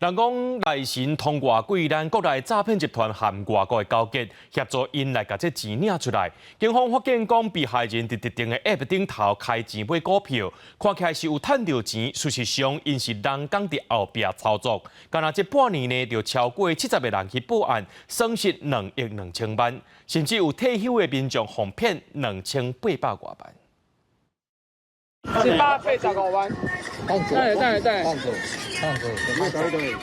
人講財神通外鬼，咱國內詐騙集團和外國的勾結，協助𪜶來共這錢領出來。警方發現講，被害人佇特定的 App 頂頭開錢買股票，看起來是有趁著錢，事實上𪜶是人工佇後壁操作。干焦這半年呢，就超過70個人去報案，損失2億2千萬，甚至有退休的民眾予騙2800外萬。18倍15萬。對對對。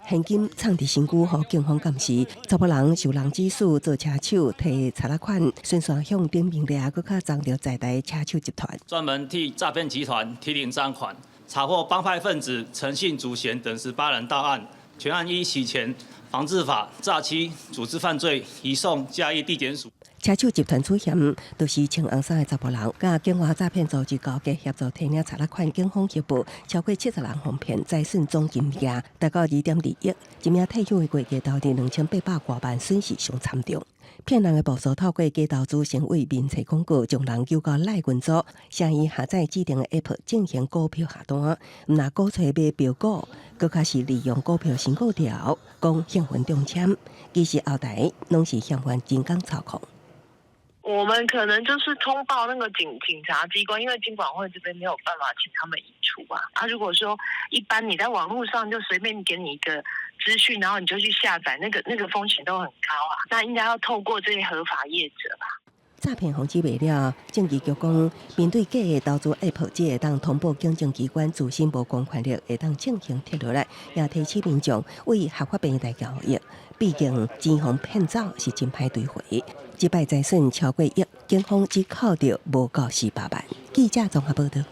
現金藏佇身軀，予警方監視。查埔人受人指使做車手，提賊仔款，循線向頂面掠，閣較贓著在台車手集團。專門替詐騙集團提領贓款，查獲幫派分子陳姓祖賢等18人到案，全案依洗錢防治法詐欺組織犯罪，移送嘉義地檢署。車手集團主嫌就是穿紅衫的查埔人，佮境外詐騙組織勾結協助提領賊仔款，警方協報超過70人予騙，財損總金額達到2.2億，一名退休的會計投入2800外萬，損失上慘重。騙人的步驟透過假投資先為面冊廣告，將人誘到 LINE 群組，請伊下載指定的 App 進行股票下單，毋但鼓吹買飆股，閣較是利用股票申告條講興奮中籤，其實後台攏是嫌犯人工操控。我們可能就是通報那個警察機關，因為金管會這邊沒有辦法請他們移除啊。他如果說一般你在網絡上就隨便給你一個資訊，然後你就去下載，那個風險都很高啊。那應該要透過這些合法業者吧。詐騙防止袂了，政治局講，面對假的投資 App，只會當通報警政機關，自身無公權力會當進行撤落來，也提醒民眾為合法平台交易。畢竟錢予騙走是真歹追回，這擺財損超過億，警方只扣著無夠400萬。記者綜合報道。